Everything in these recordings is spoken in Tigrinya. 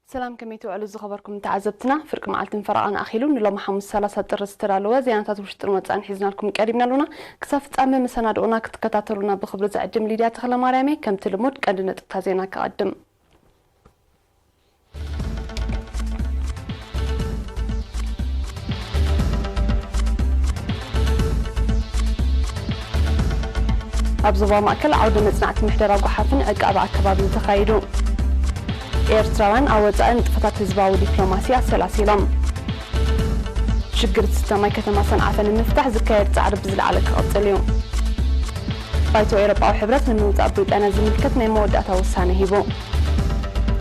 ሰላም፣ ከመይ ትውዕሉ ዝኸበርኩም ተዓዘብትና? ፍርቂ መዓልትን ፈረቓን ኣኺሉ ንሎሚ ሓሙስ ሰላሳ ጥሪ ዝተዳለወ ዜናታት ውሽጥን ወጻእን ሒዝናልኩም ቀሪብና ኣሎና። ክሳብ ፍጻመ መሰናድኦና ክትከታተሉና ብኽብሪ ዝዕድም ሊድያ ተኽለማርያም እየ። ከምቲ ልሙድ ቀንዲ ነጥብታት ዜና ከቐድም። ኣብ ዞባ ማእከል ዓውደ መጽናዕቲ ምሕደራ ጓሓፍን ዕቃበ ኣከባብን ተኻይዱ። ኤርትራውያን ኣብ ወጻኢ ንጥፈታት ህዝባዊ ዲፕሎማሲ ኣሰላሲሎም። ሽግር ዝስተ ማይ ከተማ ሰንዓፈ ንምፍታሕ ዝካየድ ጻዕሪ ብዝለዓለ ክቕጽል እዩ። ባይቶ ኤውሮጳዊ ሕብረት ንምውጻእ ብሪጣንያ ዝምልከት ናይ መወዳእታ ውሳነ ሂቡ።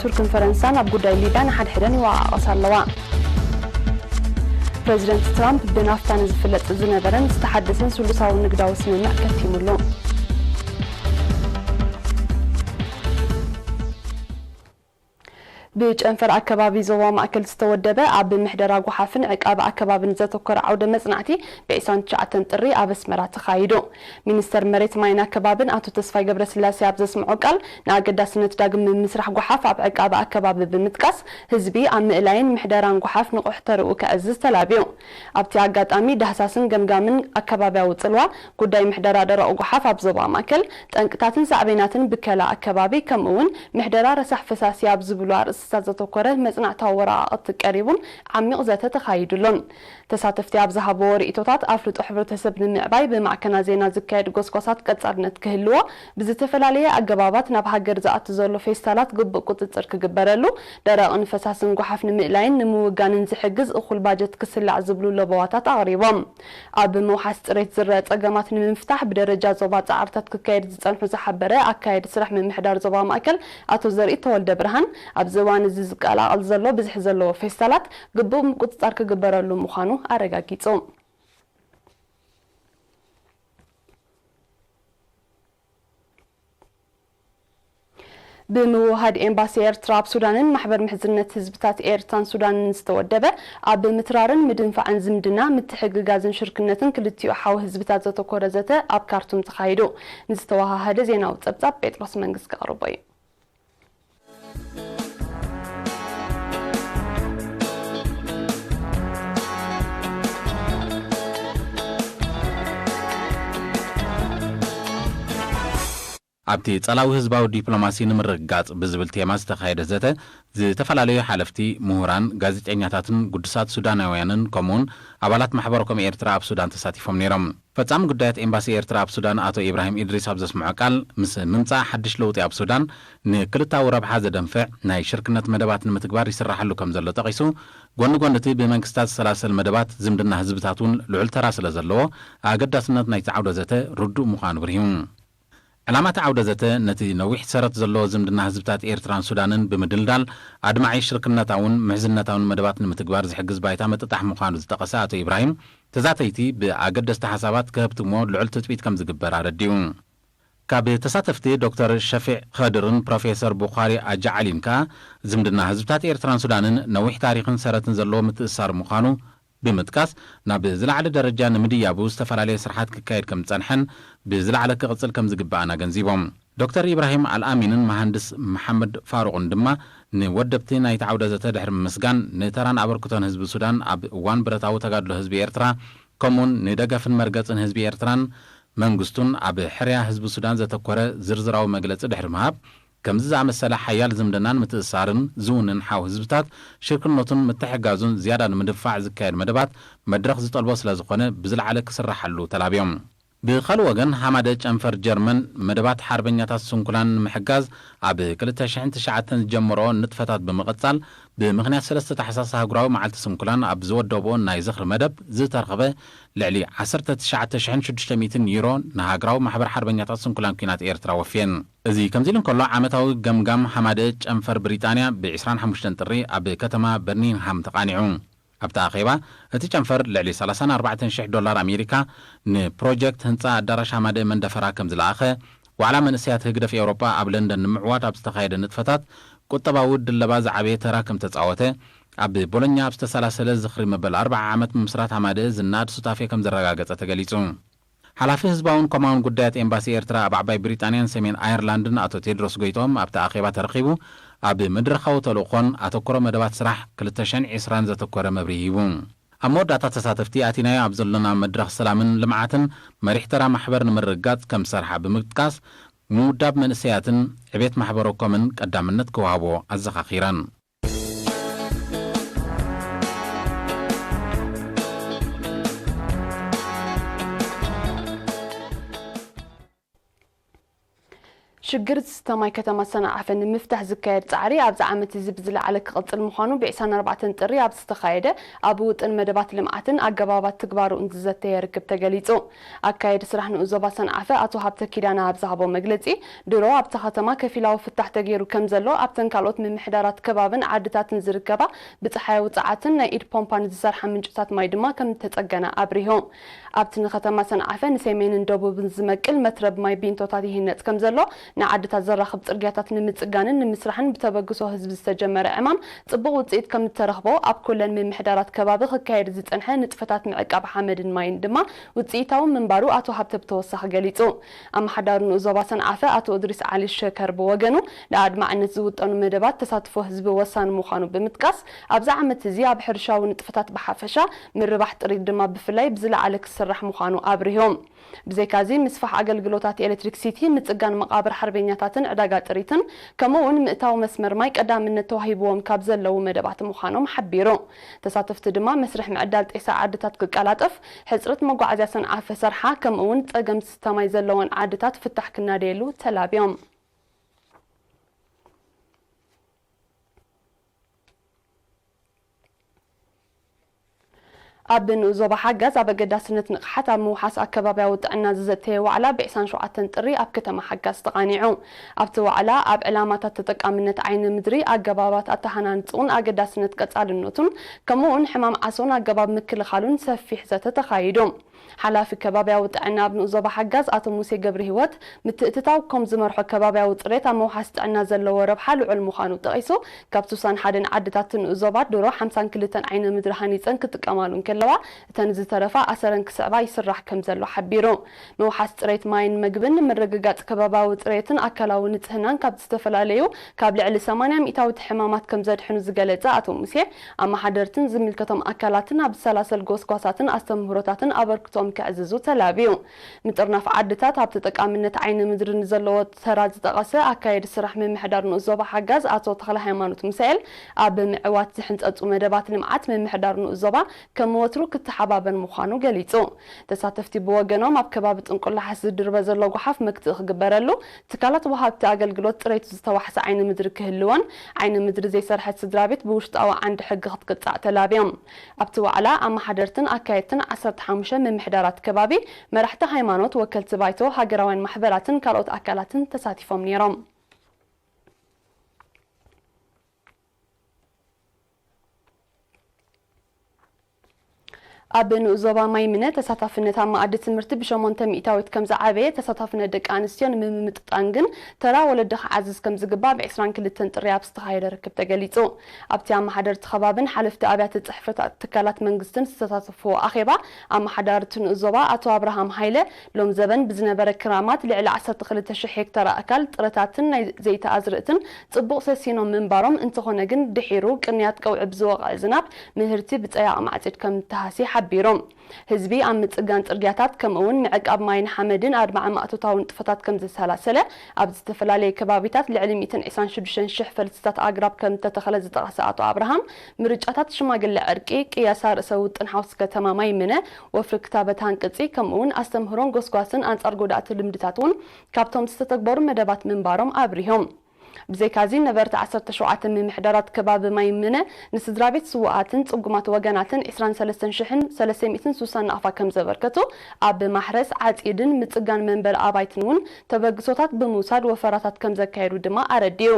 ቱርክን ፈረንሳን ኣብ ጉዳይ ሊብያ ንሓድሕደን ይወቓቐሳ ኣለዋ። ፕረዚደንት ትራምፕ ብናፍታ ንዝፍለጥ ዝነበረን ዝተሓደሰን ስሉሳዊ ንግዳዊ ስምምዕ ከቲሙሉ። ብጨንፈር ኣከባቢ ዞባ ማእከል ዝተወደበ ኣብ ምሕደራ ጓሓፍን ዕቃበ ኣከባብን ዘተኮረ ዓውደ መጽናዕቲ ብ ዕስራን ትሽዓተን ጥሪ ኣብ ኣስመራ ተኻይዱ። ሚኒስተር መሬት ማይን ኣከባብን ኣቶ ተስፋይ ገብረስላሴ ኣብ ዘስምዖ ቃል፣ ንኣገዳስነት ዳግም ምምስራሕ ጓሓፍ ኣብ ዕቃበ ኣከባቢ ብምጥቃስ፣ ህዝቢ ኣብ ምእላይን ምሕደራን ጓሓፍ ንቑሕ ተርኡ ከዕዝዝ ተላብዩ። ኣብቲ ኣጋጣሚ፣ ዳህሳስን ገምጋምን ኣከባብያዊ ጽልዋ ጉዳይ ምሕደራ ደረቕ ጓሓፍ ኣብ ዞባ ማእከል፣ ጠንቅታትን ሳዕቤናትን ብከላ ኣከባቢ፣ ከምኡ እውን ምሕደራ ረሳሕ ፈሳሲ ኣብ ዝብሉ ኣርእስታት ዘተኮረ መጽናዕታዊ ወረቓቕቲ ቀሪቡን ዓሚቕ ዘተ ተኻይዱሉን። ተሳተፍቲ ኣብ ዝሃብዎ ርእይቶታት፣ ኣፍልጦ ሕብረተሰብ ንምዕባይ ብማዕከናት ዜና ዝካየድ ጎስጓሳት ቀጻልነት ክህልዎ፣ ብዝተፈላለየ ኣገባባት ናብ ሃገር ዝኣቱ ዘሎ ፌስታላት ግቡእ ቁጽጽር ክግበረሉ፣ ደረቕን ፈሳስን ጓሓፍ ንምእላይን ንምውጋንን ዝሕግዝ እኹል ባጀት ክስላዕ ዝብሉ ለበዋታት ኣቕሪቦም። ኣብ ምውሓስ ጽሬት ዝረኣ ጸገማት ንምፍታሕ ብደረጃ ዞባ ጻዕርታት ክካየድ ዝጸንሑ ዝሓበረ ኣካያዲ ስራሕ ምምሕዳር ዞባ ማእከል ኣቶ ዘርኢ ተወልደ ብርሃን፣ ኣብዚ እዋን እዚ ዝቀላቐል ዘሎ ብዝሒ ዘለዎ ፌስታላት ግቡእ ምቁጽጻር ክግበረሉ ምዃኑ ኣረጋጊጹ። ብምውህሃድ ኤምባሲ ኤርትራ ኣብ ሱዳንን ማሕበር ምሕዝነት ህዝብታት ኤርትራን ሱዳንን ዝተወደበ፣ ኣብ ምትራርን ምድንፋዕን ዝምድና፣ ምትሕግጋዝን ሽርክነትን ክልቲኡ ሓው ህዝብታት ዘተኮረ ዘተ ኣብ ካርቱም ተኻይዱ። ንዝተወሃሃደ ዜናዊ ጸብጻብ ጴጥሮስ መንግስ ከቕርቦ እዩ። ኣብቲ ጸላዊ ህዝባዊ ዲፕሎማሲ ንምርግጋጽ ብዝብል ቴማ ዝተኻየደ ዘተ፣ ዝተፈላለዩ ሓለፍቲ፣ ምሁራን፣ ጋዜጠኛታትን ግዱሳት ሱዳናውያንን ከምኡውን ኣባላት ማሕበር ኮም ኤርትራ ኣብ ሱዳን ተሳቲፎም ነይሮም። ፈጻሚ ጉዳያት ኤምባሲ ኤርትራ ኣብ ሱዳን ኣቶ ኢብራሂም ኢድሪስ ኣብ ዘስምዖ ቃል፣ ምስ ምምጻእ ሓድሽ ለውጢ ኣብ ሱዳን ንክልታዊ ረብሓ ዘደንፍዕ ናይ ሽርክነት መደባት ንምትግባር ይስራሓሉ ከም ዘሎ ጠቒሱ፣ ጎኒ ጎኒ እቲ ብመንግስታት ዝሰላሰል መደባት ዝምድና ህዝብታት እውን ልዑል ተራ ስለ ዘለዎ፣ ኣገዳስነት ናይቲ ዓውደ ዘተ ርዱእ ምዃኑ ብርሂሙ። ዕላማ እቲ ዓውደ ዘተ ነቲ ነዊሕ ሰረት ዘለዎ ዝምድና ህዝብታት ኤርትራን ሱዳንን ብምድልዳል፣ ኣድማዒ ሽርክነታውን ምሕዝነታውን መደባት ንምትግባር ዝሕግዝ ባይታ ምጥጣሕ ምዃኑ ዝጠቐሰ ኣቶ ኢብራሂም፣ ተዛተይቲ ብኣገደስቲ ሓሳባት ክህብትሞ ልዑል ትጽቢት ከም ዝግበር ኣረዲኡ። ካብ ተሳተፍቲ ዶክተር ሸፊዕ ኸድርን ፕሮፌሰር ቡኻሪ ኣጃዓሊን ከኣ፣ ዝምድና ህዝብታት ኤርትራን ሱዳንን ነዊሕ ታሪኽን ሰረትን ዘለዎ ምትእስሳር ምዃኑ ብምጥቃስ፣ ናብ ዝለዓለ ደረጃ ንምድያቡ ዝተፈላለየ ስራሓት ክካየድ ከም ዝጸንሐን ብዝለዓለ ክቕጽል ከም ዝግባእን ኣገንዚቦም። ዶክተር ኢብራሂም ኣልኣሚንን መሃንድስ መሓመድ ፋሩቕን ድማ ንወደብቲ ናይቲ ዓውደ ዘተ ድሕሪ ምምስጋን፣ ንተራን ኣበርክቶን ህዝቢ ሱዳን ኣብ እዋን ብረታዊ ተጋድሎ ህዝቢ ኤርትራ፣ ከምኡውን ንደገፍን መርገጽን ህዝቢ ኤርትራን መንግስቱን ኣብ ሕርያ ህዝቢ ሱዳን ዘተኮረ ዝርዝራዊ መግለጺ ድሕሪ ምሃብ፣ ከምዚ ዝኣመሰለ ሓያል ዝምድናን ምትእስሳርን ዝውንን ሓው ህዝብታት ሽርክነቱን ምትሕግጋዙን ዝያዳ ንምድንፋዕ ዝካየድ መደባት መድረኽ ዝጠልቦ ስለ ዝኾነ ብዝለዓለ ክስራሓሉ ተላብዮም። ብኻልእ ወገን፣ ሃማደ ጨንፈር ጀርመን መደባት ሓርበኛታት ስንኩላን ንምሕጋዝ ኣብ ክልተ ሽሕን ትሽዓተን ዝጀመሮ ንጥፈታት ብምቕጻል፣ ብምኽንያት ሰለስተ ታሕሳስ ኣህጉራዊ መዓልቲ ስንኩላን ኣብ ዝወደቦ ናይ ዝኽሪ መደብ ዝተረኽበ ልዕሊ ዓሰርተ ትሽዓተ ሽሕን ሽዱሽተ ሚእትን ዩሮ ንሃገራዊ ማሕበር ሓርበኛታት ስንኩላን ኲናት ኤርትራ ወፍየን። እዚ ከምዚ ኢሉ እንከሎ፣ ዓመታዊ ገምጋም ሃማደ ጨንፈር ብሪጣንያ ብ ዕስራን ሓሙሽተን ጥሪ ኣብ ከተማ በርሚንግሃም ተቓኒዑ። ኣብቲ ኣኼባ፣ እቲ ጨንፈር ልዕሊ ሰላሳን ኣርባዕተን ሽሕ ዶላር ኣሜሪካ ንፕሮጀክት ህንጻ ኣዳራሽ ሃማደ መንደፈራ ከም ዝለኣኸ፣ ዋዕላ መንእሰያት ህግደፍ ኤውሮጳ ኣብ ለንደን ንምዕዋት ኣብ ዝተኻየደ ንጥፈታት ቁጠባዊ ድለባ ዝዓበየ ተራ ከም ተጻወተ፣ ኣብ ቦሎኛ ኣብ ዝተሰላሰለ ዝኽሪ መበል ኣርብዓ ዓመት ምምስራት ሃማደኤ ዝናድ ሱታፌ ከም ዘረጋገጸ ተገሊጹ። ሓላፊ ህዝባውን ኮማውን ጉዳያት ኤምባሲ ኤርትራ ኣብ ዓባይ ብሪጣንያን ሰሜን ኣየርላንድን ኣቶ ቴድሮስ ጎይቶም ኣብቲ ኣኼባ ተረኺቡ፣ ኣብ መድረኻዊ ተልእኾን ኣተኩሮ መደባት ስራሕ ክልተ ሽሕን ዕስራን ዘተኮረ መብርሂ ሂቡ። ኣብ መወዳእታ ተሳተፍቲ ኣቲናዮ ኣብ ዘሎና መድረኽ ሰላምን ልምዓትን መሪሕ ተራ ማሕበር ንምርግጋጽ ከም ዝሰርሓ ብምጥቃስ፣ ምውዳብ መንእሰያትን ዕቤት ማሕበረ ኮምን ቀዳምነት ክወሃቦ ኣዘኻኺረን። ሽግር ዝስተ ማይ ከተማ ሰንዓፈ ንምፍታሕ ዝካየድ ጻዕሪ ኣብዚ ዓመት እዚ ብዝለዓለ ክቕጽል ምዃኑ ብ ዕስራን ኣርባዕተን ጥሪ ኣብ ዝተኻየደ ኣብ ውጥን መደባት ልምዓትን ኣገባባት ትግባሩን ዝዘተየ ርክብ ተገሊጹ። ኣካየዲ ስራሕ ንኡስ ዞባ ሰንዓፈ ኣቶ ሃብተ ኪዳነ ኣብ ዝሃቦ መግለጺ፣ ድሮ ኣብታ ከተማ ከፊላዊ ፍታሕ ተገይሩ ከም ዘሎ፣ ኣብተን ካልኦት ምምሕዳራት ከባብን ዓድታትን ዝርከባ ብጸሓያዊ ጸዓትን ናይ ኢድ ፖምፓን ዝሰርሓ ምንጭታት ማይ ድማ ከም እተጸገና ኣብሪሁ። ኣብቲ ንከተማ ሰንዓፈ ንሰሜንን ደቡብን ዝመቅል መትረብ ማይ ቢንቶታት ይህነጽ ከም ዘሎ፣ ንዓድታት ዘራኽብ ጽርግያታት ንምጽጋንን ንምስራሕን ብተበግሶ ህዝቢ ዝተጀመረ ዕማም ጽቡቕ ውጽኢት ከም እተረኽቦ፣ ኣብ ኩለን ምምሕዳራት ከባቢ ክካየድ ዝጸንሐ ንጥፈታት ምዕቃብ ሓመድን ማይን ድማ ውጽኢታዊ ምንባሩ ኣቶ ሃብተ ብተወሳኺ ገሊጹ። ኣመሓዳሪ ንኡስ ዞባ ሰንዓፈ ኣቶ እድሪስ ዓሊ ሸከር ብወገኑ፣ ንኣድማዕነት ዝውጠኑ መደባት ተሳትፎ ህዝቢ ወሳኒ ምዃኑ ብምጥቃስ፣ ኣብዚ ዓመት እዚ ኣብ ሕርሻዊ ንጥፈታት ብሓፈሻ፣ ምርባሕ ጥሪት ድማ ብፍላይ ብዝለዓለ ክስራሕ ምዃኑ ኣብሪሆም። ብዘይካዚ፣ ምስፋሕ ኣገልግሎታት ኤሌክትሪክሲቲ፣ ምጽጋን መቓብር ሓርበኛታትን ዕዳጋ ጥሪትን፣ ከምኡ እውን ምእታው መስመር ማይ ቀዳምነት ተዋሂብዎም ካብ ዘለዉ መደባት ምዃኖም ሓቢሩ። ተሳተፍቲ ድማ መስርሕ ምዕዳል ጤሳ ዓድታት ክቀላጠፍ፣ ሕጽረት መጓዓዝያ ሰንዓፈ ሰርሓ፣ ከምኡ እውን ጸገም ዝስተ ማይ ዘለወን ዓድታት ፍታሕ ክናደየሉ ተላብዮም። ኣብ ንኡስ ዞባ ሓጋዝ ኣብ ኣገዳስነት ንቕሓት ኣብ ምውሓስ ኣከባብያዊ ጥዕና ዝዘተየ ዋዕላ ብ ዕስራን ሸውዓተን ጥሪ ኣብ ከተማ ሓጋዝ ተቓኒዑ። ኣብቲ ዋዕላ ኣብ ዕላማታት ተጠቃምነት ዓይኒ ምድሪ፣ ኣገባባት ኣተሃናንጽኡን ኣገዳስነት ቀጻልነቱን፣ ከምኡ እውን ሕማም ዓሶን ኣገባብ ምክልኻሉን ሰፊሕ ዘተ ተኻይዱ። ሓላፊ ከባብያዊ ጥዕና ኣብ ንኡስ ዞባ ሓጋዝ ኣቶ ሙሴ ገብረሂወት፣ ምትእትታው ኮም ዝመርሖ ከባብያዊ ጽሬት ኣብ ምውሓስ ጥዕና ዘለዎ ረብሓ ልዑል ምዃኑ ጠቒሱ፣ ካብ ስሳን ሓደን ዓድታት ንኡስ ዞባ ድሮ ሓምሳን ክልተን ዓይነ ምድሪ ሃኒጸን ክጥቀማሉ እንከለዋ፣ እተን ዝተረፋ ኣሰረን ክስዕባ ይስራሕ ከም ዘሎ ሓቢሩ። ምውሓስ ጽሬት ማይን መግብን፣ ምርግጋጽ ከባብያዊ ጽሬትን ኣካላዊ ንጽህናን ካብ ዝተፈላለዩ ካብ ልዕሊ ሰማንያ ሚእታዊት ሕማማት ከም ዘድሕኑ ዝገለጸ ኣቶ ሙሴ፣ ኣመሓደርትን ዝምልከቶም ኣካላትን ኣብ ዝሰላሰል ጎስጓሳትን ኣስተምህሮታትን ኣበርክቶኦም ከዕዝዙ ተላብዩ። ምጥርናፍ ዓድታት ኣብ ተጠቃምነት ዓይኒ ምድሪ ንዘለዎ ተራ ዝጠቐሰ ኣካየዲ ስራሕ ምምሕዳር ንኡስ ዞባ ሓጋዝ ኣቶ ተኽለ ሃይማኖት ሚሳኤል፣ ኣብ ምዕዋት ዝሕንጸጹ መደባት ልምዓት ምምሕዳር ንኡስ ዞባ ከም ወትሩ ክተሓባበር ምዃኑ ገሊጹ። ተሳተፍቲ ብወገኖም፣ ኣብ ከባቢ ጥንቁላሓስ ዝድርበ ዘሎ ጓሓፍ መክትኢ ክግበረሉ፣ ትካላት ወሃብቲ ኣገልግሎት ጽሬቱ ዝተዋሕሰ ዓይኒ ምድሪ ክህልዎን፣ ዓይኒ ምድሪ ዘይሰርሐት ስድራ ቤት ብውሽጣዊ ዓንዲ ሕጊ ክትቅጻዕ ተላብዮም። ኣብቲ ዋዕላ ኣመሓደርትን ኣካየድትን ዓሰርተ ሓሙሽተ ምምሕዳራት ከባቢ፣ መራሕቲ ሃይማኖት፣ ወከልቲ ባይቶ፣ ሃገራውያን ማሕበራትን ካልኦት ኣካላትን ተሳቲፎም ነይሮም። ኣብ ንኡስ ዞባ ማይምነ፣ ተሳታፍነት ኣብ መኣዲ ትምህርቲ ብሸሞንተ ሚእታዊት ከም ዝዓበየ፣ ተሳታፍነት ደቂ ኣንስትዮ ንምምጥጣን ግን ተራ ወለዲ ክዓዝዝ ከም ዝግባእ ብ ዕስራን ክልተን ጥሪ ኣብ ዝተኻየደ ርክብ ተገሊጹ። ኣብቲ ኣመሓደርቲ ከባብን ሓለፍቲ ኣብያተ ጽሕፈታት ትካላት መንግስትን ዝተሳተፍዎ ኣኼባ፣ ኣመሓዳሪ እቲ ንኡስ ዞባ ኣቶ ኣብርሃም ሃይለ፣ ሎም ዘበን ብዝነበረ ክራማት ልዕሊ ዓሰርተ ክልተ ሽሕ ሄክታር ኣእካል ጥረታትን ናይ ዘይቲ ኣዝርእትን ጽቡቕ ሰሲኖም ምንባሮም፣ እንተኾነ ግን ድሒሩ ቅንያት ቀውዒ ብዝወቕዐ ዝናብ ምህርቲ ብጸያቕ ማዕጺድ ከም እተሃስየ ሓቢሩ። ህዝቢ ኣብ ምጽጋን ጽርግያታት፣ ከምኡ እውን ምዕቃብ ማይን ሓመድን ኣድማዒ ማእቶታዊ ንጥፈታት ከም ዘሰላሰለ፣ ኣብ ዝተፈላለየ ከባቢታት ልዕሊ ሚእትን ዕስራን ሽዱሽተን ሽሕ ፈልስታት ኣግራብ ከም እተተኸለ ዝጠቐሰ ኣቶ ኣብርሃም፣ ምርጫታት ሽማግለ ዕርቂ፣ ቅያሳ ርእሰ ውጥን ሓውሲ ከተማ ማይምነ፣ ወፍሪ ክታበት ሃንቅጺ፣ ከምኡ እውን ኣስተምህሮን ጎስጓስን ኣንጻር ጎዳእቲ ልምድታት እውን ካብቶም ዝተተግበሩ መደባት ምንባሮም ኣብሪሆም። ብዘይካዚ ነበርቲ ዓሰርተ ሸውዓተ ምምሕዳራት ከባቢ ማይ ምነ ንስድራ ቤት ስውኣትን ጽጉማት ወገናትን ዕስራን ሰለስተን ሽሕን ሰለስተ ሚእትን ስሳን ናቕፋ ከም ዘበርከቱ፣ ኣብ ማሕረስ፣ ዓጺድን ምጽጋን መንበሪ ኣባይትን እውን ተበግሶታት ብምውሳድ ወፈራታት ከም ዘካየዱ ድማ ኣረዲኡ።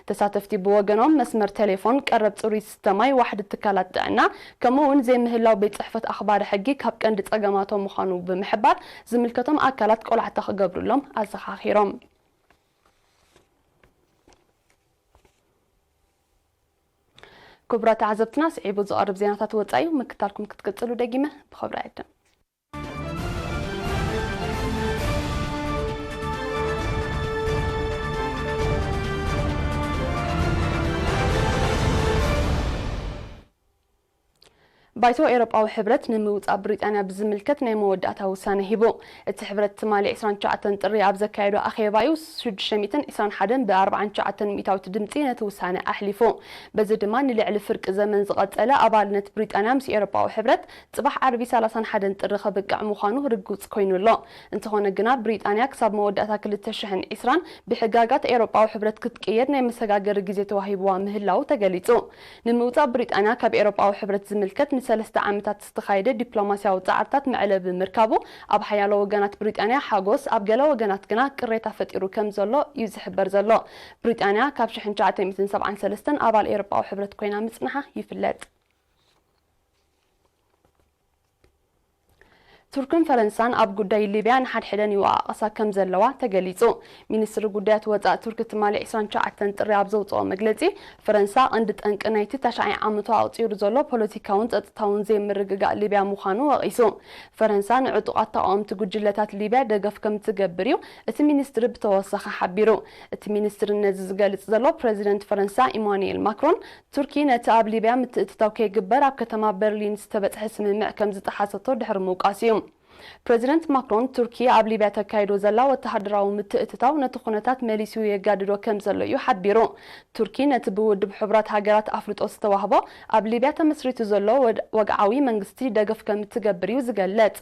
ተሳተፍቲ ብወገኖም መስመር ቴሌፎን፣ ቀረብ ጽሩይ ዝስተ ማይ፣ ዋሕዲ ትካላት ጥዕና ከምኡ እውን ዘይምህላው ቤት ጽሕፈት ኣኽባሪ ሕጊ ካብ ቀንዲ ጸገማቶም ምዃኑ ብምሕባር ዝምልከቶም ኣካላት ቆላሕታ ክገብሩሎም ኣዘኻኺሮም። ክቡራት ተዓዘብትና፣ ስዒቡ ዝቐርብ ዜናታት ወጻኢ እዩ። ምክታልኩም ክትቅጽሉ ደጊመ ብኽብሪ እዕድም። ባይቶ ኤውሮጳዊ ሕብረት ንምውጻእ ብሪጣንያ ብዝምልከት ናይ መወዳእታ ውሳነ ሂቡ። እቲ ሕብረት ትማሊ ዕስራን ትሽዓተን ጥሪ ኣብ ዘካየዶ ኣኼባ'ዩ ሽዱሽተ ሚእትን ዕስራን ሓደን ብኣርባዓን ትሽዓተን ሚእታዊት ድምጺ ነቲ ውሳነ ኣሕሊፉ። በዚ ድማ ንልዕሊ ፍርቂ ዘመን ዝቐጸለ ኣባልነት ብሪጣንያ ምስ ኤውሮጳዊ ሕብረት ጽባሕ ዓርቢ ሰላሳን ሓደን ጥሪ ከብቅዕ ምዃኑ ርጉጽ ኮይኑ ኣሎ። እንተኾነ ግና ብሪጣንያ ክሳብ መወዳእታ ክልተ ሽሕን ዕስራን ብሕጋጋት ኤውሮጳዊ ሕብረት ክትቅየድ ናይ መሰጋገሪ ግዜ ተዋሂብዋ ምህላው ተገሊጹ። ንምውጻእ ብሪጣንያ ካብ ኤውሮጳዊ ሕብረት ዝምልከት ንሰለስተ ዓመታት ዝተኻየደ ዲፕሎማስያዊ ጻዕርታት መዕለቢ ምርካቡ ኣብ ሓያሎ ወገናት ብሪጣንያ ሓጎስ፣ ኣብ ገለ ወገናት ግና ቅሬታ ፈጢሩ ከም ዘሎ እዩ ዝሕበር ዘሎ። ብሪጣንያ ካብ ሽሕን ትሽዓተ ሚእትን ሰብዓን ሰለስተን ኣባል ኤውሮጳዊ ሕብረት ኮይና ምጽንሓ ይፍለጥ። ቱርክን ፈረንሳን ኣብ ጉዳይ ሊብያ ንሓድሕደን ይወቓቐሳ ከም ዘለዋ ተገሊጹ። ሚኒስትሪ ጉዳያት ወጻኢ ቱርኪ ትማሊ ዕስራን ትሽዓተን ጥሪ ኣብ ዘውጽኦ መግለጺ፣ ፈረንሳ ቀንዲ ጠንቂ ናይቲ ተሽዓይ ዓመቱ ኣቑጺሩ ዘሎ ፖለቲካውን ጸጥታውን ዘይምርግጋእ ሊብያ ምዃኑ ወቒሱ። ፈረንሳ ንዕጡቓት ተቓወምቲ ጉጅለታት ሊብያ ደገፍ ከም ትገብር እዩ እቲ ሚኒስትሪ ብተወሳኺ ሓቢሩ። እቲ ሚኒስትሪ ነዚ ዝገልጽ ዘሎ ፕረዚደንት ፈረንሳ ኢማኑኤል ማክሮን ቱርኪ ነቲ ኣብ ሊብያ ምትእትታው ከይግበር ኣብ ከተማ በርሊን ዝተበጽሐ ስምምዕ ከም ዝጠሓሰቶ ድሕሪ ምውቃስ እዩ። ፕረዚደንት ማክሮን ቱርኪ ኣብ ሊብያ ተካይዶ ዘላ ወተሃደራዊ ምትእትታው ነቲ ኩነታት መሊሱ የጋድዶ ከም ዘሎ እዩ ሓቢሩ። ቱርኪ ነቲ ብውድብ ሕቡራት ሃገራት ኣፍልጦ ዝተዋህቦ ኣብ ሊብያ ተመስሪቱ ዘሎ ወድ- ወግዓዊ መንግስቲ ደገፍ ከም እትገብር እዩ ዝገልጽ።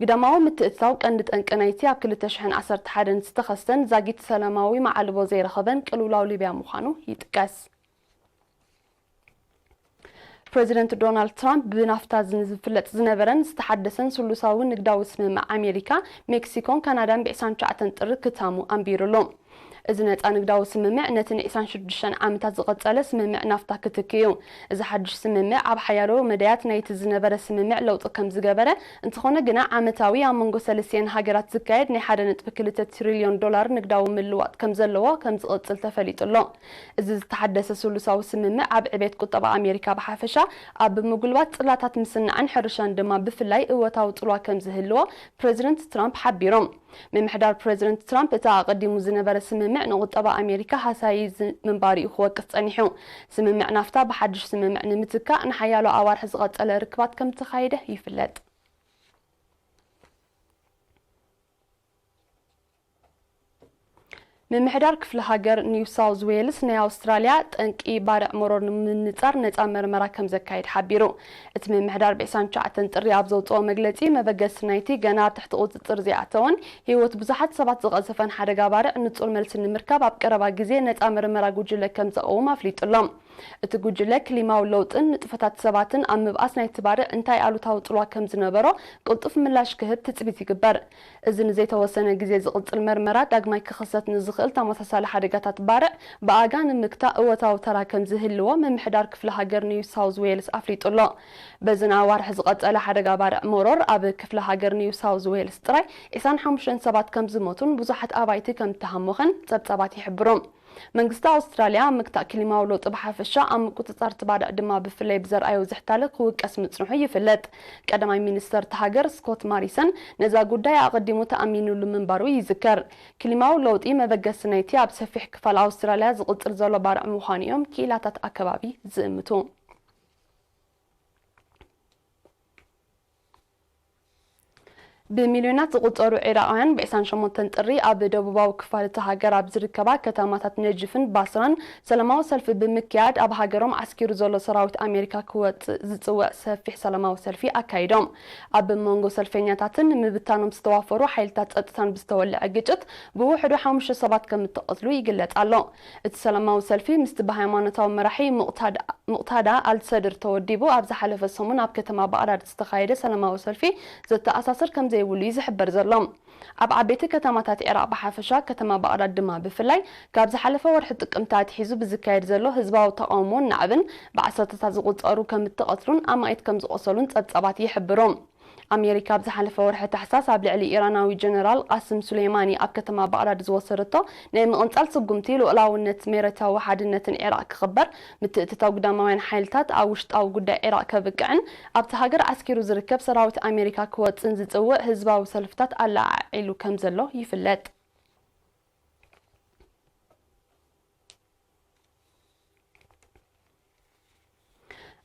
ግዳማዊ ምትእትታው ቀንዲ ጠንቂ ናይቲ ኣብ ክልተ ሽሕን ዓሰርተ ሓደን ዝተኸስተን ዛጊት ሰላማዊ መዓልቦ ዘይረኸበን ቅልውላው ሊብያ ምዃኑ ይጥቀስ። ፕረዚደንት ዶናልድ ትራምፕ ብናፍታ ዝን- ዝፍለጥ ዝነበረን ዝተሓደሰን ስሉሳዊ ንግዳዊ ስምምዕ ኣሜሪካ ሜክሲኮን ካናዳን ብዕስራን ትሽዓተን ጥሪ ክታሙ ኣንቢሩሉ። እዚ ነጻ ንግዳዊ ስምምዕ ነቲ ንዕስራን ሽዱሽተን ዓመታት ዝቐጸለ ስምምዕ ናፍታ ክትክ እዩ። እዚ ሓድሽ ስምምዕ ኣብ ሓያሎ መዳያት ናይቲ ዝነበረ ስምምዕ ለውጢ ከም ዝገበረ፣ እንተኾነ ግና ዓመታዊ ኣብ መንጎ ሰለስቲኤን ሃገራት ዝካየድ ናይ ሓደ ነጥቢ ክልተ ትሪልዮን ዶላር ንግዳዊ ምልዋጥ ከም ዘለዎ ከም ዝቕጽል ተፈሊጡ ኣሎ። እዚ ዝተሓደሰ ስሉሳዊ ስምምዕ ኣብ ዕቤት ቁጠባ ኣሜሪካ ብሓፈሻ፣ ኣብ ምጉልባት ጽላታት ምስናዕን ሕርሻን ድማ ብፍላይ እወታዊ ጽልዋ ከም ዝህልዎ ፕረዚደንት ትራምፕ ሓቢሮም። ምምሕዳር ፕረዚደንት ትራምፕ እቲ ኣቐዲሙ ዝነበረ ስምምዕ ንቁጠባ ኣሜሪካ ሃሳዪ ዝ- ምንባሩ እዩ ክወቅስ ጸኒሑ። ስምምዕ ናፍታ ብሓድሽ ስምምዕ ንምትካእ ንሓያሎ ኣዋርሒ ዝቐጸለ ርክባት ከም ዝተኻየደ ይፍለጥ። ምምሕዳር ክፍለ ሃገር ኒው ሳውዝ ዌልስ ናይ ኣውስትራልያ ጠንቂ ባርዕ መሮር ንምንጻር ነጻ መርመራ ከም ዘካየድ ሓቢሩ። እቲ ምምሕዳር ብ ዕስራን ትሽዓተን ጥሪ ኣብ ዘውጽኦ መግለጺ፣ መበገሲ ናይቲ ገና ኣብ ትሕቲ ቁጽጽር ዘይኣተወን ህይወት ብዙሓት ሰባት ዝቐዘፈን ሓደጋ ባርዕ ንጹር መልሲ ንምርካብ ኣብ ቀረባ ግዜ ነጻ መርመራ ጉጅለ ከም ዘቐውም ኣፍሊጡ ኣሎ። እቲ ጉጅለ ክሊማዊ ለውጥን ንጥፈታት ሰባትን ኣብ ምብኣስ ናይቲ ባርዕ እንታይ ኣሉታዊ ጽልዋ ከም ዝነበሮ ቅልጡፍ ምላሽ ክህብ ትጽቢት ይግበር። እዚ ንዘይተወሰነ ግዜ ዝቕጽል መርመራ ዳግማይ ክኽሰት ንዝኽእል ተመሳሳሊ ሓደጋታት ባርዕ ብኣጋ ንምግታእ እወታዊ ተራ ከም ዝህልዎ ምምሕዳር ክፍለ ሃገር ኒው ሳውዝ ዌልስ ኣፍሊጡ ኣሎ። በዚ ንኣዋርሕ ዝቐጸለ ሓደጋ ባርዕ መሮር ኣብ ክፍለ ሃገር ኒው ሳውዝ ዌልስ ጥራይ ዕስራን ሓሙሽተን ሰባት ከም ዝሞቱን ብዙሓት ኣባይቲ ከም እተሃሞኸን ጸብጻባት ይሕብሩ። መንግስቲ ኣውስትራልያ ኣብ ምግታእ ክሊማዊ ለውጢ ብሓፈሻ፣ ኣብ ምቁጽጻር እቲ ባርዕ ድማ ብፍላይ ብዘርኣዮ ዝሕታለ ክውቀስ ምጽንሑ ይፍለጥ። ቀዳማይ ሚኒስተር እታ ሃገር ስኮት ማሪሰን ነዛ ጉዳይ ኣቐዲሙ ተኣሚኑሉ ምንባሩ ይዝከር። ክሊማዊ ለውጢ መበገሲ ናይቲ ኣብ ሰፊሕ ክፋል ኣውስትራልያ ዝቕጽል ዘሎ ባርዕ ምዃኑ እዮም ክኢላታት ኣከባቢ ዝእምቱ። ብሚልዮናት ዝቑጸሩ ዒራቓውያን ብ ዕስራን ሸሞንተን ጥሪ ኣብ ደቡባዊ ክፋል እታ ሃገር ኣብ ዝርከባ ከተማታት ነጅፍን ባስራን ሰላማዊ ሰልፊ ብምክያድ፣ ኣብ ሃገሮም ዓስኪሩ ዘሎ ሰራዊት ኣሜሪካ ክወጽእ ዝጽውዕ ሰፊሕ ሰላማዊ ሰልፊ ኣካይዶም። ኣብ መንጎ ሰልፈኛታትን ምብታኖም ዝተዋፈሩ ሓይልታት ጸጥታን ብዝተወልዐ ግጭት ብውሕዱ ሓሙሽተ ሰባት ከም እተቐትሉ ይግለጽ ኣሎ። እቲ ሰላማዊ ሰልፊ ምስቲ ብሃይማኖታዊ መራሒ ሙቕታዳ፣ ሙቕታዳ ኣልሰድር ተወዲቡ ኣብ ዝሓለፈ ሰሙን ኣብ ከተማ ባቕዳድ ዝተኻየደ ሰላማዊ ሰልፊ ዘተኣሳስር ከም ዘይብሉ እዩ ዝሕበር ዘሎ። ኣብ ዓበይቲ ከተማታት ዒራቕ ብሓፈሻ፣ ከተማ ባቕዳድ ድማ ብፍላይ፣ ካብ ዝሓለፈ ወርሒ ጥቅምቲ ኣትሒዙ ብዝካየድ ዘሎ ህዝባዊ ተቓውሞን ናዕብን፣ ብዓሰርተታት ዝቑጸሩ ከም እተቐትሉን ኣማኢት ከም ዝቖሰሉን ጸብጻባት ይሕብሩ። ኣሜሪካ ኣብ ዝሓለፈ ወርሒ ታሕሳስ ኣብ ልዕሊ ኢራናዊ ጀነራል ቃስም ሱሌማኒ ኣብ ከተማ ባቕዳድ ዝወሰደቶ ናይ ምቕንጻል ስጉምቲ፣ ልኡላውነት፣ ሜረታዊ ሓድነትን ዒራቕ ክኽበር፣ ምትእትታው ግዳማውያን ሓይልታት ኣብ ውሽጣዊ ጉዳይ ዒራቕ ከብቅዕን ኣብቲ ሃገር ዓስኪሩ ዝርከብ ሰራዊት ኣሜሪካ ክወጽእን ዝጽውዕ ህዝባዊ ሰልፍታት ኣለዓዒሉ ከም ዘሎ ይፍለጥ።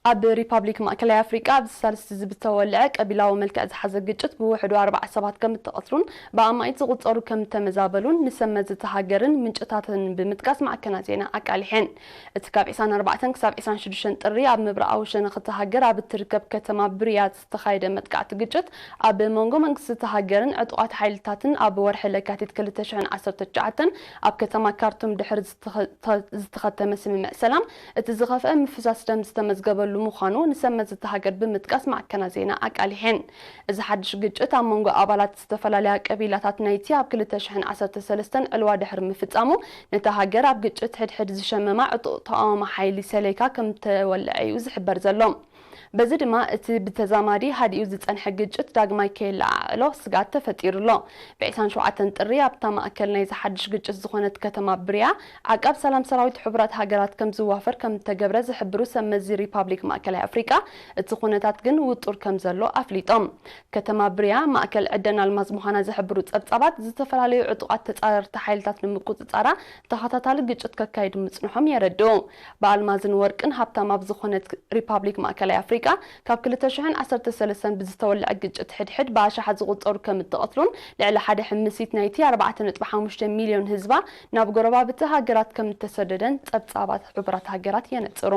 ኣብ ሪፓብሊክ ማእከላይ ኣፍሪቃ ኣብዚ ሳልስቲ እዚ ብዝተወልዐ ቀቢላዊ መልክዕ ዝሓዘ ግጭት ብውሕዱ ኣርባዕተ ሰባት ከም እተቐትሉን ብኣማኢት ዝቑጸሩ ከም እተመዛበሉን ንሰብ መዚ እታ ሃገርን ምንጭታትን ብምጥቃስ ማዕከናት ዜና ኣቃሊሐን። እቲ ካብ ዕስራን ኣርባዕተን ክሳብ ዕስራን ሽዱሽተን ጥሪ ኣብ ምብራቓዊ ሸነኽ እታ ሃገር ኣብ እትርከብ ከተማ ብርያ ዝተኻየደ መጥቃዕቲ ግጭት፣ ኣብ መንጎ መንግስቲ እታ ሃገርን ዕጡቓት ሓይልታትን ኣብ ወርሒ ለካቲት ክልተ ሽሕን ዓሰርተ ትሽዓተን ኣብ ከተማ ካርቱም ድሕሪ ዝተኸ-፣ ተ-፣ ዝተኸተመ ስምምዕ ሰላም፣ እቲ ዝኸፍአ ምፍሳስ ደም ዝተመዝገበሉ ምዃኑ ንሰብ መዚ እታ ሃገር ብምጥቃስ ማዕከናት ዜና ኣቃሊሐን። እዚ ሓድሽ ግጭት ኣብ መንጎ ኣባላት ዝተፈላለያ ቀቢላታት ናይቲ ኣብ ክልተ ሽሕን ዓሰርተ ሰለስተን ዕልዋ ድሕሪ ምፍጻሙ፣ ነታ ሃገር ኣብ ግጭት ሕድሕድ ዝሸመማ ዕጡቕ ተቓውሞ ሓይሊ ሰሌካ ከም እተወልዐ እዩ ዝሕበር ዘሎ። በዚ ድማ እቲ ብተዛማዲ ሃዲኡ ዝጸንሐ ግጭት ዳግማይ ከየለዓዕሎ ስግኣት ተፈጢሩ ኣሎ። ብ ዕስራን ሸውዓተን ጥሪ ኣብታ ማእከል ናይዚ ሓድሽ ግጭት ዝኾነት ከተማ ብርያ፣ ዓቃብ ሰላም ሰራዊት ሕቡራት ሃገራት ከም ዝዋፈር ከም እተገብረ ዝሕብሩ ሰብ መዚ ሪፓብሊክ ማእከላይ ኣፍሪቃ፣ እቲ ኩነታት ግን ውጡር ከም ዘሎ ኣፍሊጦም። ከተማ ብርያ ማእከል ዕደን ኣልማዝ ምዃና ዝሕብሩ ጸብጻባት፣ ዝተፈላለዩ ዕጡቓት ተጻረርቲ ሓይልታት ንምቁጽጻራ ተኸታታሊ ግጭት ከካይዱ ምጽንሖም የረድኡ። ብኣልማዝን ወርቅን ሃብታም ኣብ ዝኾነት ሪፓብሊክ ማእከላይ ኣፍሪቃ፣ ካብ ክልተ ሽሕን ዓሰርተ ሰለስተን ብዝተወልዐ ግጭት ሕድሕድ ብኣሽሓት ዝቑጸሩ ከም እተቐትሉን ልዕሊ ሓደ ሕምሲት ናይቲ ኣርባዕተ ነጥቢ ሓሙሽተ ሚልዮን ህዝባ ናብ ጎረባብቲ ሃገራት ከም እተሰደደን ጸብጻባት ሕቡራት ሃገራት የነጽሩ።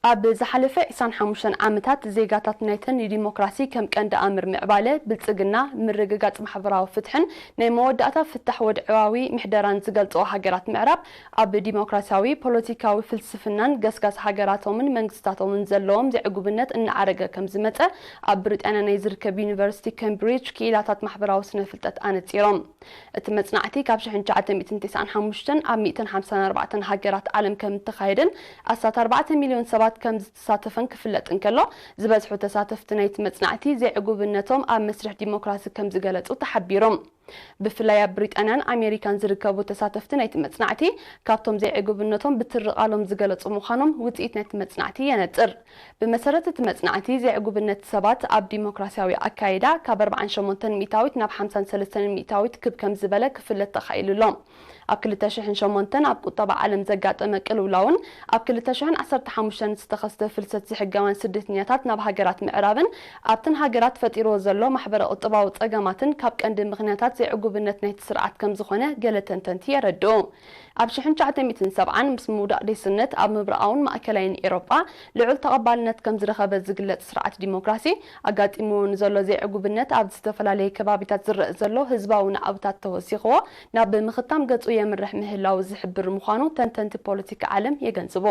ኣብ ዝሓለፈ ዕስራን ሓሙሽተን ዓመታት፣ ዜጋታት ናይተን ንዲሞክራሲ ከም ቀንዲ ኣምር ምዕባለ፣ ብልጽግና፣ ምርግጋጽ ማሕበራዊ ፍትሕን ናይ መወዳእታ ፍታሕ ወድዓዊ ምሕደራን ዝገልጽኦ ሃገራት ምዕራብ፣ ኣብ ዲሞክራሲያዊ ፖለቲካዊ ፍልስፍናን ገስጋስ ሃገራቶምን መንግስታቶምን ዘለዎም ዘይዕጉብነት እናዓረገ ከም ዝመጸ፣ ኣብ ብሪጣንያ ናይ ዝርከብ ዩኒቨርሲቲ ኬምብሪጅ ክኢላታት ማሕበራዊ ስነ ፍልጠት ኣነጺሮም። እቲ መጽናዕቲ ካብ ሽሕን ትሽዓተ ሚእትን ተስዓን ሓሙሽተን ኣብ ሚእትን ሓምሳን ኣርባዕተን ሃገራት ዓለም ከም እተኻየደን ኣስታት ኣርባዕተ ሚልዮን ሰባት ከም ዝተሳተፈን ክፍለጥ እንከሎ፣ ዝበዝሑ ተሳተፍቲ ናይቲ መጽናዕቲ ዘይዕጉብነቶም ኣብ መስርሕ ዲሞክራሲ ከም ዝገለጹ ተሓቢሩ። ብፍላይ ኣብ ብሪጣንያን ኣሜሪካን ዝርከቡ ተሳተፍቲ ናይቲ መጽናዕቲ፣ ካብቶም ዘይዕጉብነቶም ብትሪ ቃሎም ዝገለጹ ምዃኖም ውጽኢት ናይቲ መጽናዕቲ የነጽር። ብመሰረት እቲ መጽናዕቲ፣ ዘይዕጉብነት ሰባት ኣብ ዲሞክራሲያዊ ኣካይዳ ካብ ኣርባዓን ሸሞንተን ሚእታዊት ናብ ሓምሳን ሰለስተን ሚእታዊት ክብ ከም ዝበለ ክፍለጥ ተኻኢሉ ኣሎ። ኣብ ክልተ ሽሕን ሸሞንተን ኣብ ቁጠባ ዓለም ዘጋጠመ ቅልውላውን ኣብ ክልተ ሽሕን ዓሰርተ ሓሙሽተን ዝተኸስተ ፍልሰት ዘይሕጋውያን ስደተኛታት ናብ ሃገራት ምዕራብን ኣብተን ሃገራት ፈጢርዎ ዘሎ ማሕበረ ቁጠባዊ ጸገማትን ካብ ቀንዲ ምኽንያታት ዘይዕጉብነት ናይቲ ስርዓት ከም ዝኾነ ገለ ተንተንቲ የረድኡ። ኣብ ሽሕን ትሽዓተ ሚእትን ሰብዓን ምስ ምውዳቕ ዴስነት ኣብ ምብራቓውን ማእከላይን ኤውሮጳ ልዑል ተቐባልነት ከም ዝረኸበ ዝግለጽ ስርዓት ዲሞክራሲ፣ ኣጋጢምዎ ንዘሎ ዘይዕጉብነት ኣብ ዝተፈላለየ ከባቢታት ዝረአ ዘሎ ህዝባዊ ናዕብታት ተወሲኽዎ ናብ ምኽታም ገጹ የምርሕ ምህላዉ ዝሕብር ምዃኑ ተንተንቲ ፖለቲካ ዓለም የገንዝቡ።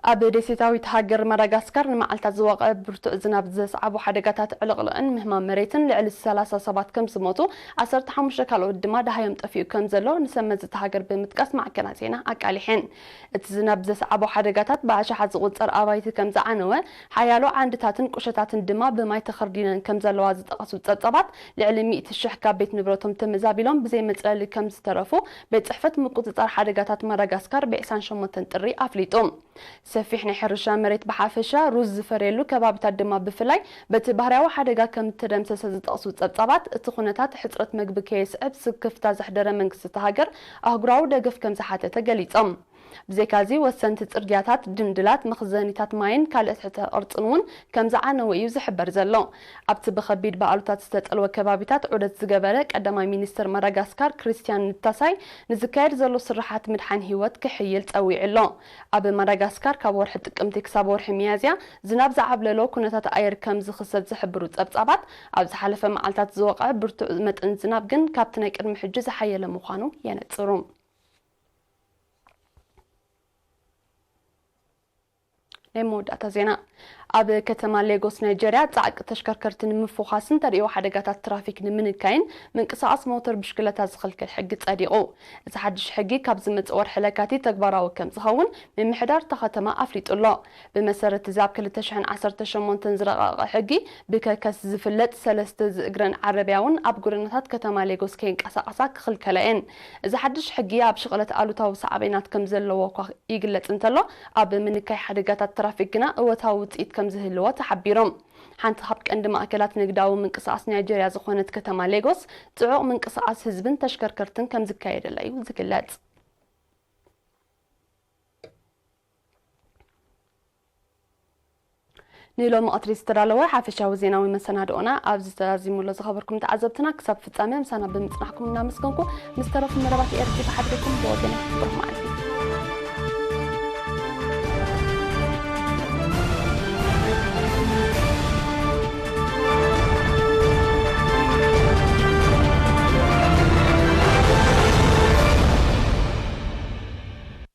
ኣብ ደሴታዊት ሃገር ማዳጋስካር ንመዓልታት ዝወቐ ብርቱዕ ዝናብ ዘስዓቦ ሓደጋታት ዕልቕልቕን ምህማም መሬትን ልዕሊ ሰላሳ ሰባት ከም ዝሞቱ፣ ዓሰርተ ሓሙሽተ ካልኦት ድማ ደሃዮም ጠፊኡ ከም ዘሎ ንሰብ መዚ እታ ሃገር ብምጥቃስ ማዕከናት ዜና ኣቃሊሐን። እቲ ዝናብ ዘስዓቦ ሓደጋታት ብኣሽሓት ዝቑጸር ኣባይቲ ከም ዝዓነወ፣ ሓያሎ ዓንድታትን ቁሸታትን ድማ ብማይ ተኸርዲነን ከም ዘለዋ ዝጠቐሱ ጸብጻባት፣ ልዕሊ ሚእቲ ሽሕ ካብ ቤት ንብረቶም ተመዛቢሎም ብዘይ መጽለሊ ከም ዝተረፉ ቤት ጽሕፈት ምቁጽጻር ሓደጋታት ማዳጋስካር ብ ዕስራን ሸሞንተን ጥሪ ኣፍሊጡ። ሰፊሕ ናይ ሕርሻ መሬት ብሓፈሻ፣ ሩዝ ዝፈርየሉ ከባቢታት ድማ ብፍላይ በቲ ባህርያዊ ሓደጋ ከም እተደምሰሰ ዝጠቕሱ ጸብጻባት፣ እቲ ኩነታት ሕጽረት መግቢ ከየስዕብ ስክፍታ ዘሕደረ መንግስቲ እታ ሃገር ኣህጉራዊ ደገፍ ከም ዝሓተተ ገሊጾም። ብዘይካዚ፣ ወሰንቲ ጽርግያታት፣ ድንድላት፣ መኽዘኒታት ማይን ካልእ ትሕተ ቅርጽን እውን ከም ዝዓነወ እዩ ዝሕበር ዘሎ። ኣብቲ ብኸቢድ በዓሉታት ዝተጠልወ ከባቢታት ዑደት ዝገበረ ቀዳማይ ሚኒስትር ማዳጋስካር ክሪስቲያን ንታሳይ፣ ንዝካየድ ዘሎ ስርሓት ምድሓን ህይወት ክሕይል ጸዊዑ ኣሎ። ኣብ ማዳጋስካር ካብ ወርሒ ጥቅምቲ ክሳብ ወርሒ ሚያዝያ ዝናብ ዝዓብለሎ ኩነታት ኣየር ከም ዝኽሰት ዝሕብሩ ጸብጻባት፣ ኣብ ዝሓለፈ መዓልታት ዝወቕዐ ብርቱዕ መጠን ዝናብ ግን ካብቲ ናይ ቅድሚ ሕጂ ዝሓየለ ምዃኑ የነጽሩ። ናይ መወዳእታ ዜና። ኣብ ከተማ ሌጎስ ናይጀርያ፣ ጻዕቂ ተሽከርከርቲ ንምፍዃስን ተርእዮ ሓደጋታት ትራፊክ ንምንካይን ምንቅስቓስ ሞተር ብሽክለታ ዝኽልክል ሕጊ ጸዲቑ። እዚ ሓድሽ ሕጊ ካብ ዝመጽእ ወርሒ ለካቲት ተግባራዊ ከም ዝኸውን ምምሕዳር እታ ከተማ ኣፍሊጡ ኣሎ። ብመሰረት እዚ፣ ኣብ ክልተ ሽሕን ዓሰርተ ሸሞንተን ዝረቐቐ ሕጊ፣ ብከርከስ ዝፍለጥ ሰለስተ ዝእግረን ዓረብያ እውን ኣብ ጎደናታት ከተማ ሌጎስ ከይንቀሳቐሳ ክኽልከላ እየን። እዚ ሓድሽ ሕጊ ኣብ ሽቕለት ኣሉታዊ ሳዕቤናት ከም ዘለዎ እኳ ይግለጽ እንተሎ፣ ኣብ ምንካይ ሓደጋታት ትራፊክ ግና እወታዊ ውጽኢት ከም ዝህልዎ ተሓቢሩ። ሓንቲ ካብ ቀንዲ ማእከላት ንግዳዊ ምንቅስቓስ ናይጀርያ ዝኾነት ከተማ ሌጎስ፣ ጽዑቕ ምንቅስቓስ ህዝብን ተሽከርከርትን ከም ዝካየደላ እዩ ዝግለጽ። ንሎሚ ቀትሪ ዝተዳለወ ሓፈሻዊ ዜናዊ መሰናድኦና ኣብዚ ተዛዚሙ ኣሎ። ዝኸበርኩም ተዓዘብትና፣ ክሳብ ፍጻመ ምሳና ብምጽናሕኩም እናመስገንኩ፣ ምስ ተረፉ መደባት ኤርትሪ ብሓድገኩም ብወገን ብሩኽ መዓልቲ።